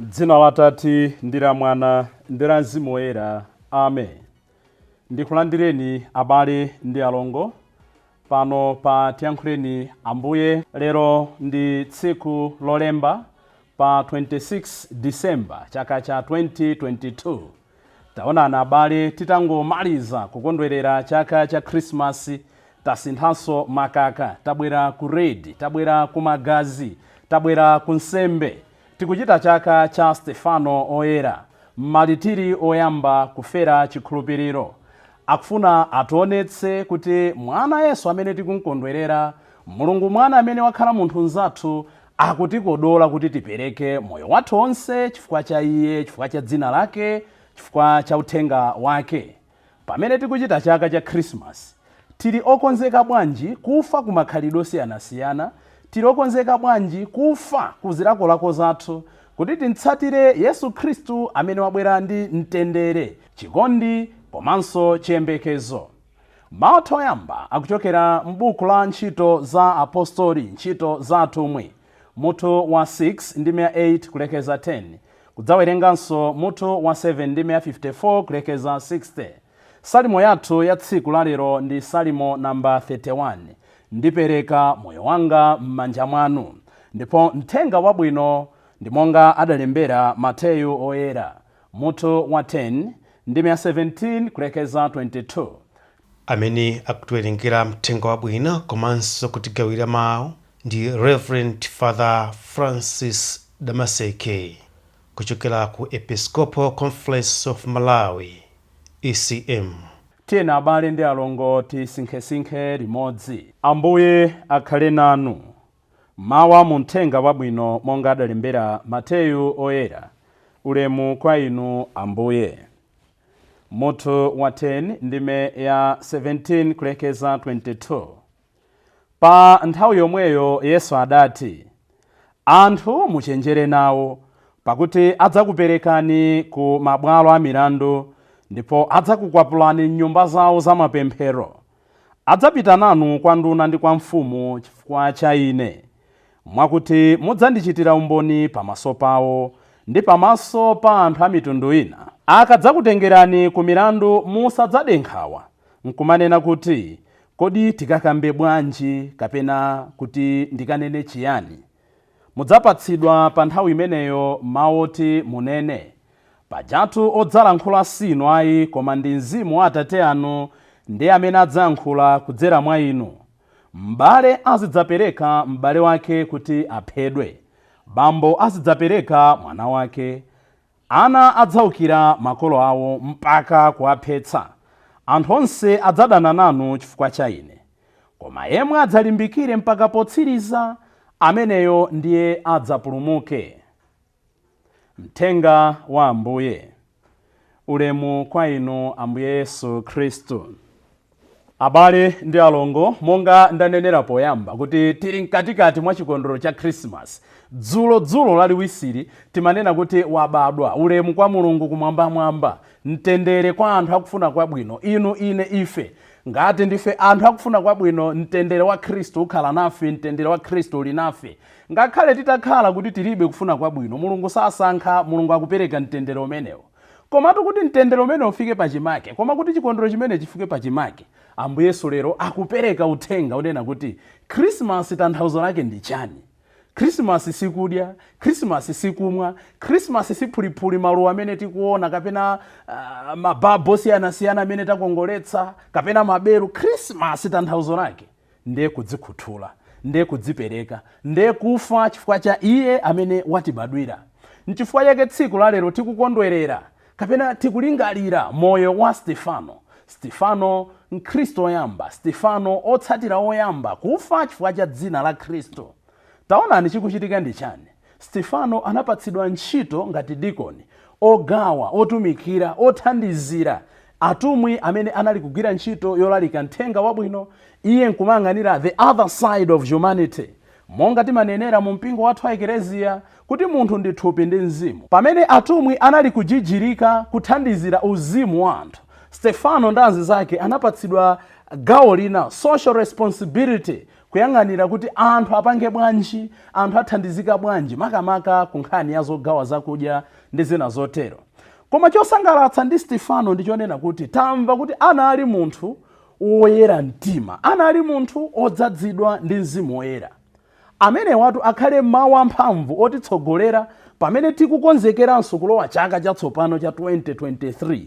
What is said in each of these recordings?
Dzina la Atate ndi la Mwana ndi la Mzimu Woyera. Amen. Ndikulandireni abale ndi alongo pano pa Tiyankhuleni Ambuye. Lero ndi tsiku Lolemba pa 26 December chaka cha 2022. Taonani abale, titangomaliza kukondwerera chaka cha Khrisimasi, tasinthanso makaka, tabwera ku red, tabwera ku magazi, tabwera ku nsembe. Tikuchita chaka cha Stefano Oyera, malitiri oyamba kufera chikhulupiriro. Akufuna ationetse kuti mwana Yesu amene tikumkondwerera, Mulungu Mwana amene wakhala munthu mnzathu, akutikodola kuti tipereke moyo wathu onse chifukwa cha iye, chifukwa cha dzina lake, chifukwa cha uthenga wake. Pamene tikuchita chaka cha Khrisimasi, tili okonzeka bwanji kufa ku makhalidwe osiyanasiyana? Tili okonzeka bwanji kufa ku zilakolako zathu kuti timtsatire Yesu Khristu amene wabwera ndi mtendere, chikondi komanso chiyembekezo? Mawu athu oyamba akuchokera m'buku la Ntchito za Apostoli, Ntchito za Atumwi, mutu wa 6 ndime ya 8 kulekeza 10, kudzawerenganso mutu wa 7 ndime ya 54 kulekeza 60. Salimo yathu ya tsiku la lero ndi Salimo namba 31, Ndipereka moyo wanga m'manja mwanu. Ndipo mthenga wabwino ndi monga adalembera Mateyu Oyera, mutu wa 10 ndime ya 17 kulekeza 22. Amene akutiwerengera mthenga wabwino komanso kutigawira mawu ndi Reverend Father Francis Damaseke kuchokera ku Episcopal Conference of Malawi, ECM. Tiyeni abale ndi alongo tisinkhesinkhe limodzi. Ambuye akhale nanu. Mawu a mu Mthenga Wabwino monga adalembera Mateyu Oyera. Ulemu kwa inu Ambuye. Mutu wa 10 ndime ya 17 kulekeza 22. Pa nthawi yomweyo Yesu adati, Anthu muchenjere nawo, pakuti adzakuperekani ku mabwalo a milandu, ndipo adzakukwapulani m'nyumba zawo za mapemphero. Adzapita nanu kwa nduna ndi kwa mfumu chifukwa cha Ine, mwakuti mudzandichitira umboni pamaso pawo ndi pamaso pa anthu a mitundu ina. Akadzakutengerani ku milandu musadzade nkhawa, nkumanena kuti, Kodi tikakambe bwanji kapena kuti ndikanene chiyani? Mudzapatsidwa pa nthawi imeneyo mau oti munene. Pajatu odzalankhula si inu ayi koma ndi Mzimu wa Atate anu ndiye amene adzayankhula kudzera mwa inu. M'bale azidzapereka m'bale wake kuti aphedwe, bambo azidzapereka mwana wake. Ana adzaukira makolo awo mpaka kuwaphetsa. Anthu onse adzadana nanu chifukwa cha Ine. Koma yemwe adzalimbikire mpaka potsiriza, ameneyo ndiye adzapulumuke. Mthenga wa Ambuye. Ulemu kwa inu Ambuye Yesu Khristu. Abale ndi alongo, monga ndanenera poyamba kuti tili mkatikati mwa chikondwerero cha Khrisimasi. Dzulo dzulo laliwisiri timanena kuti wabadwa, ulemu kwa Mulungu kumwambamwamba, mtendere kwa anthu akufuna kwabwino. Inu, ine, ife, ngati ndife anthu akufuna kwabwino, mtendere wa Khristu ukhala nafe, mtendere wa Khristu uli nafe. Ngakhale titakhala kuti tilibe kufuna kwabwino, Mulungu sasankha, Mulungu akupereka mtendere umenewo. Komatu kuti mtendere umenewo ufike pachimake, koma kuti chikondwerero chimenechi chifike pachimake, Ambuye Yesu lero akupereka uthenga wonena kuti Khrisimasi tanthauzo lake ndi chani? Khrisimasi si kudya, Khrisimasi si kumwa, Khrisimasi si phuliphuli maluwa amene tikuona kapena mababu osiyanasiyana amene takongoletsa kapena maberu. Khrisimasi tanthauzo lake ndiye kudzikhuthula, ndiye kudzipereka, ndiye kufa chifukwa cha Iye amene watibadwira. Nchifukwa chake tsiku la lero tikukondwerera kapena tikulingalira moyo wa Stefano. Stefano, Mkhristu woyamba, Stefano, otsatira woyamba kufa chifukwa cha dzina la Khristu. Taonani chikuchitika ndi chani? Stefano anapatsidwa ntchito ngati dikoni, ogawa, otumikira, othandizira atumwi amene anali kugwira ntchito yolalika mthenga wabwino, iye nkumayang'anira the other side of humanity. Monga timanenera mu mpingo wathu wa Ekelezia kuti munthu ndi thupi ndi mzimu. Pamene atumwi anali kujijirika kuthandizira uzimu wa anthu, Stefano ndi anzake anapatsidwa gawo lina, social responsibility, Kuyang'anira kuti anthu apange bwanji, anthu athandizika bwanji, makamaka ku nkhani ya zogawa zakudya ndi zina zotero. Koma chosangalatsa ndi Stefano ndi chonena kuti tamva kuti anali munthu woyera mtima, anali munthu odzazidwa ndi Mzimu Woyera. Amene watu akhale mawu amphamvu otitsogolera pamene tikukonzekeranso kulowa chaka chatsopano cha 2023.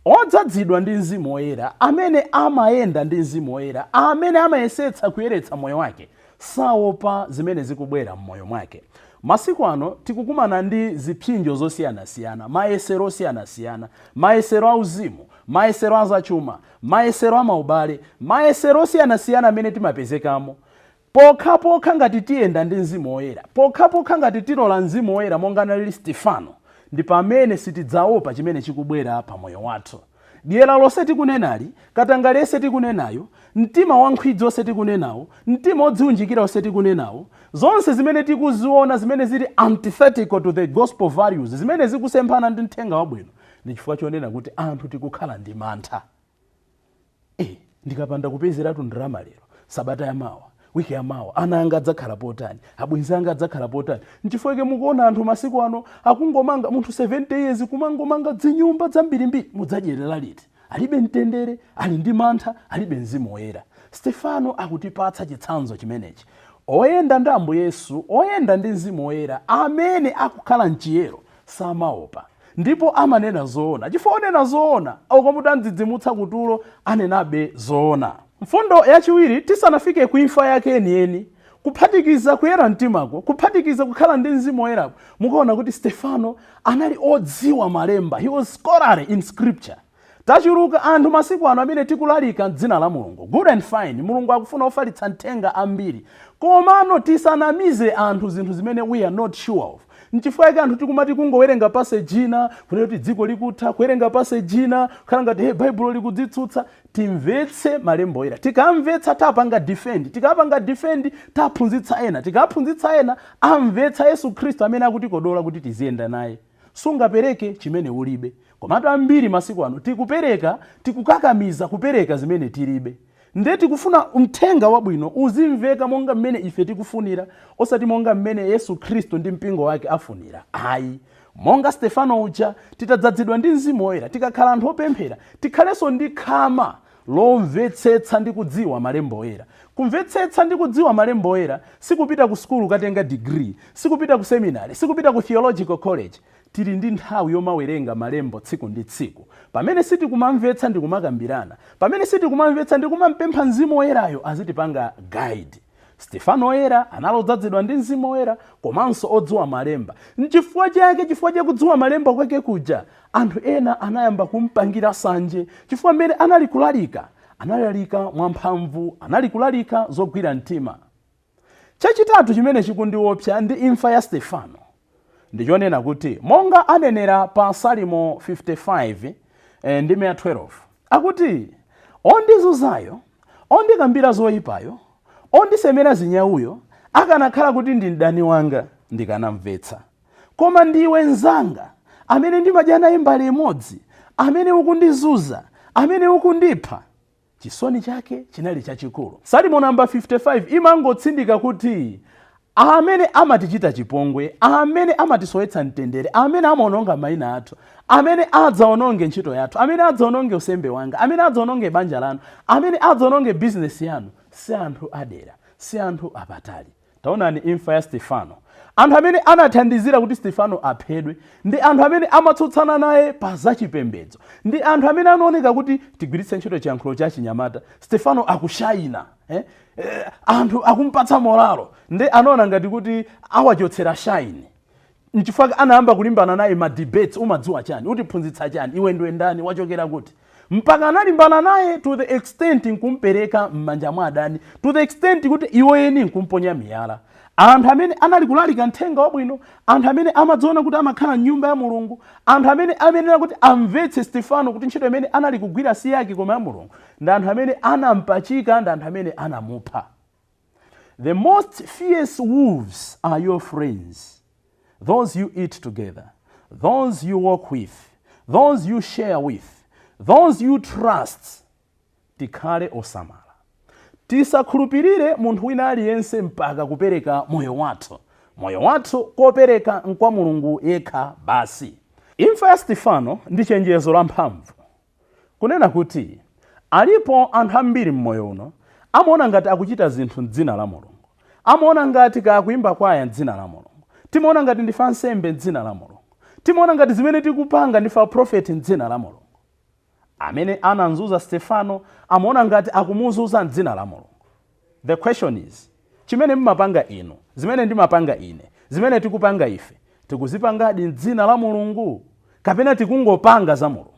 Odzazidwa ndi Mzimu Woyera, amene amayenda ndi Mzimu Woyera, amene amayesetsa kuyeretsa moyo wake, saopa zimene zikubwera m'moyo mwake. Masiku ano tikukumana ndi zipsinjo zosiyanasiyana, mayesero osiyanasiyana, mayesero auzimu, mayesero azachuma, mayesero amaubale, mayesero osiyanasiyana amene timapezekamo. Pokhapokha ngati tiyenda ndi Mzimu Woyera, pokhapokha ngati tilola Mzimu Woyera monga analili Stefano, ndi pamene sitidzaopa chimene chikubwera pa moyo wathu. Dyera lonse tikunenali, katangale yense tikunenayo, mtima wankhwidzi onse tikunenawo, mtima odziunjikira onse tikunenawo, zonse zimene tikuziona zimene zili antithetical to the gospel values, zimene zikusemphana ndi mthenga wabwino, ndi chifukwa chonena kuti anthu tikukhala ndi mantha. Ndikapanda kupezeratu ndalama lero, sabata yamawa, wiki yamawa, ana anga adzakhala potani? Abwenzi anga adzakhala potani? Nchifukwa mukuona anthu masiku ano akungomanga, munthu 70 years kumangomanga dzinyumba zambirimbiri. Mudzadyerera liti? Alibe mtendere, ali ndi mantha, alibe Mzimu Woyera. Stefano akutipatsa chitsanzo chimenechi. Oyenda ndi Ambuye Yesu, oyenda ndi Mzimu Woyera, amene akukhala mchiyero, samaopa ndipo amanena zoona, chifukwa onena zoona okomutandzidzimutsa kutulo anenabe zoona. Mfundo yachiwiri, tisanafike ku imfa yake yeniyeni, kuphatikiza kuyera mtimako, kuphatikiza kukhala ndi Mzimu Woyerako, mukaona kuti Stefano anali odziwa malemba. He was scholarly in scripture. Tachuluka anthu masiku ano amene tikulalika dzina la Mulungu. Good and fine, Mulungu akufuna ofalitsa mthenga ambiri, komano tisanamize anthu zinthu zimene we are not sure of. Nchifukwa chake anthu tikumati kungowerenga passage ina kunena kuti dziko likutha, kuwerenga passage ina kukhala ngati, hey, Baibulo likudzitsutsa. Timvetse malembo oyera. Tikamvetsa, tapanga defend. Tikapanga defend, taphunzitsa ena. Tikaphunzitsa ena, amvetsa Yesu Khristu amene akutikodola kuti tiziyenda naye. Sungapereke chimene ulibe. Komatu ambiri masiku ano tikupereka, tikukakamiza kupereka zimene tilibe. Nde tikufuna mthenga wabwino uzimveka monga mmene ife tikufunira, osati monga mmene Yesu Khristu ndi mpingo wake afunira, ayi. Monga Stefano uja, titadzazidwa ndi Mzimu Woyera, tikakhala anthu opemphera, tikhalenso ndi khama lomvetsetsa ndi kudziwa malembo oyera. Kumvetsetsa ndi kudziwa malembo oyera sikupita ku sukulu kukatenga degree, sikupita ku seminary, sikupita ku theological college. Tili ndi nthawi yomawerenga malembo tsiku ndi tsiku. Pamene sitikumamvetsa, ndikumakambirana. Pamene sitikumamvetsa, ndikumampempha Mzimu Woyerayo azitipanga guide. Stefano Oyera anali odzazidwa ndi Mzimu Woyera komanso odziwa malemba. Nchifukwa chake, chifukwa chakudziwa malemba kwake kuja, anthu ena anayamba kumpangira sanje, chifukwa mmene anali kulalika, analalika mwamphamvu, anali kulalika zogwira mtima. Chachitatu chimene chikundiopsa ndi imfa ya Stefano ndichonena kuti, monga anenera pa Salimo 55 ndime ya 12, akuti, "Ondizunzayo, ondikambira zoyipayo, ondisemera zinyauyo, akanakhala kuti ndi mdani wanga, ndikanamvetsa. Koma ndiwe mnzanga amene ndimadya naye mbale imodzi, amene ukundizunza, amene ukundipha." Chisoni chake chinali chachikulu. Salimo namba 55 imangotsindika kuti amene amatichita chipongwe, amene amatisowetsa mtendere, amene amaononga mayina athu, amene adzaononge ntchito yathu, amene adzaononge usembe wanga, amene adzaononge banja lanu, amene adzaononge bizinesi yanu, si anthu adera, si anthu apatali. Taonani imfa ya Stefano. Anthu amene anathandizira kuti Stefano aphedwe ndi anthu amene amatsutsana naye pa zachipembedzo, ndi anthu amene anaoneka kuti, tigwiritse ntchito chiyankhulo cha chinyamata, Stefano akushayina, eh? Anthu akumpatsa moralo, ndi anaona ngati kuti awachotsera shine. Nchifukwa anayamba kulimbana naye ma debates: "Umadziwa chani? Utiphunzitsa chani? Iwe ndiwe ndani? Wachokera kuti?" Mpaka analimbana naye to the extent nkumpereka m'manja mwa adani, to the extent kuti iwo eni nkumponya miyala. Anthu amene anali kulalika mthenga wabwino, anthu amene amadziona kuti amakhala mnyumba ya Mulungu, anthu amene amenera kuti amvetse Stefano kuti ntchito imene anali kugwira si yake koma ya Mulungu, ndi anthu amene anampachika, ndi anthu amene anamupha. The most fierce wolves are your friends, those you eat together, those you walk with, those you share with, those you trust. Tikhale osamala. Tisakhulupirire munthu wina aliyense mpaka kupereka moyo wathu. Moyo wathu kopereka nkwa Mulungu yekha basi. Imfa ya Stefano ndi chenjezo lamphamvu kunena kuti alipo anthu ambiri mmoyo uno amaona ngati akuchita zinthu m'dzina la Mulungu, amaona ngati kakuimba kwaya m'dzina la Mulungu, timaona ngati ndife ansembe m'dzina la Mulungu, timaona ngati zimene tikupanga ndife aprofeti m'dzina la Mulungu. Amene anamzuza Stefano amaona ngati akumuzunza m'dzina la Mulungu. The question is, chimene mmapanga inu, zimene ndimapanga ine, zimene tikupanga ife, tikuzipangadi m'dzina la Mulungu kapena tikungopanga za Mulungu?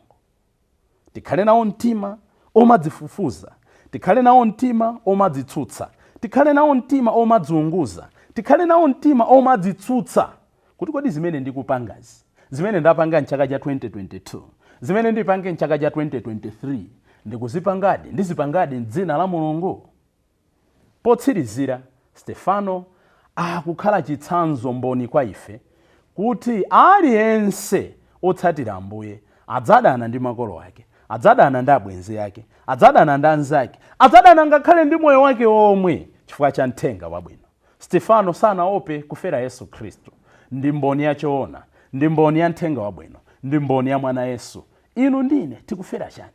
Tikhale nawo mtima omadzifufuza, tikhale nawo mtima omadzitsutsa, tikhale nawo mtima omadziunguza, tikhale nawo mtima omadzitsutsa kuti kodi zimene ndikupangazi, zimene ndapanga mchaka cha 2022, zimene ndipange mchaka cha 2023, ndikuzipangadi, ndizipangadi m'dzina la Mulungu? Potsirizira, Stefano akukhala chitsanzo, mboni kwa ife kuti aliyense otsatira Ambuye adzadana ndi makolo ake, adzadana ndi abwenzi ake, adzadana ndi anzake, adzadana ngakhale ndi moyo wake omwe chifukwa cha mthenga wabwino. Stefano sanaope kufera Yesu Khristu. Ndi mboni yachoona, ndi mboni ya mthenga wabwino, ndi mboni ya mwana Yesu. Inu ndine tikufera chani?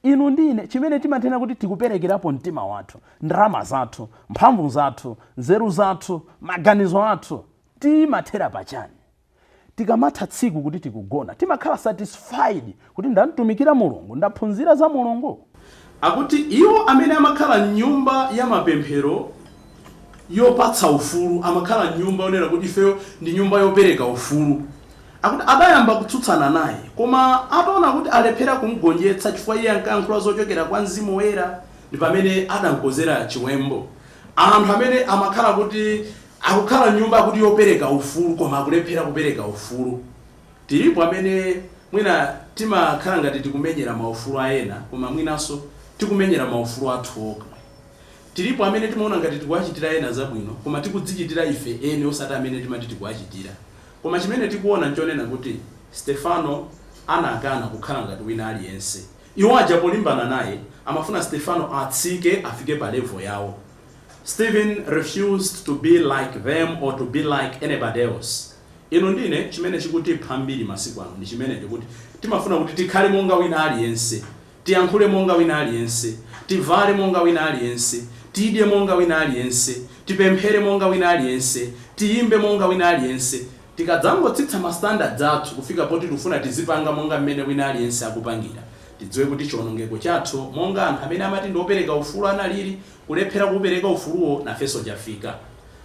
Inu ndine chimene timanena kuti tikuperekerapo mtima wathu, ndalama zathu, mphamvu zathu, nzeru zathu, maganizo athu, timathera pachani? Tikamatha tsiku kuti tikugona, timakhala satisfied kuti ndamtumikira Mulungu, ndaphunzira za Mulungu? Akuti iwo amene amakhala mnyumba ya mapemphero yopatsa ufulu, amakhala mnyumba yonena kuti ifeyo ndi nyumba yopereka ufulu, akuti adayamba kutsutsana naye, koma ataona kuti alephera kumgonjetsa chifukwa iye ankayankhula zochokera kwa Mzimu Woyera, ndi pamene adamkonzera chiwembu. Anthu amene amakhala kuti akukhala nyumba kuti yopereka ufulu koma akulephera kupereka ufulu. Tilipo amene mwina timakhala ngati tikumenyera maufulu a ena koma mwinanso tikumenyera maufulu athu omwe. Tilipo amene timaona ngati tikuwachitira ena zabwino koma tikudzichitira ife eni, osati amene timati tikuwachitira. Koma chimene tikuona nchonena kuti Stefano anakana kukhala ngati wina aliyense. Iwo aja polimbana naye amafuna Stefano atsike afike pa level yawo. Stephen refused to be like them or to be like anybody else. Inu ndine chimene chikutipha mbiri masiku ano ndi chimene ndikuti timafuna kuti tikhale monga wina aliyense, tiyankhule monga wina aliyense, tivale monga wina aliyense, tidye monga wina aliyense, tipemphere monga wina aliyense, tiyimbe monga wina aliyense. Tikadzangotsitsa ma standards athu kufika poti tifuna tizipanga monga mmene wina aliyense akupangira, tidziwe kuti chiwonongeko chathu monga anthu amene amati ndi opereka ufulu analili kulephera kuupereka ufuluwo nafenso chafika.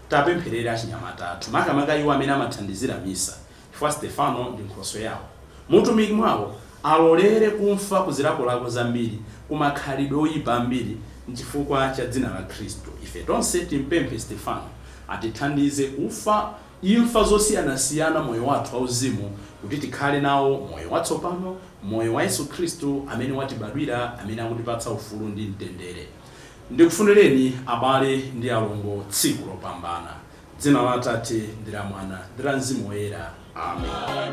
Tapempherere achinyamata athu, makamaka iwo amene amathandizira misa, chifukwa Stefano ndi nkhoswe yawo. Mutumiki mwawo alolere kumfa kuzilakolako zambiri, kumakhalidwe oyipa ambiri nchifukwa cha dzina la Khristu. Ife tonse timpemphe Stefano atithandize kufa imfa zosiyanasiyana moyo wathu wauzimu kuti tikhale nawo moyo watsopano, moyo wa Yesu Khristu amene watibadwira, amene akutipatsa ufulu ndi mtendere. Ndikufunireni abale ndi alongo tsiku lopambana. Dzina la Atate ndi la Mwana ndi la Mzimu Woyera. Amen.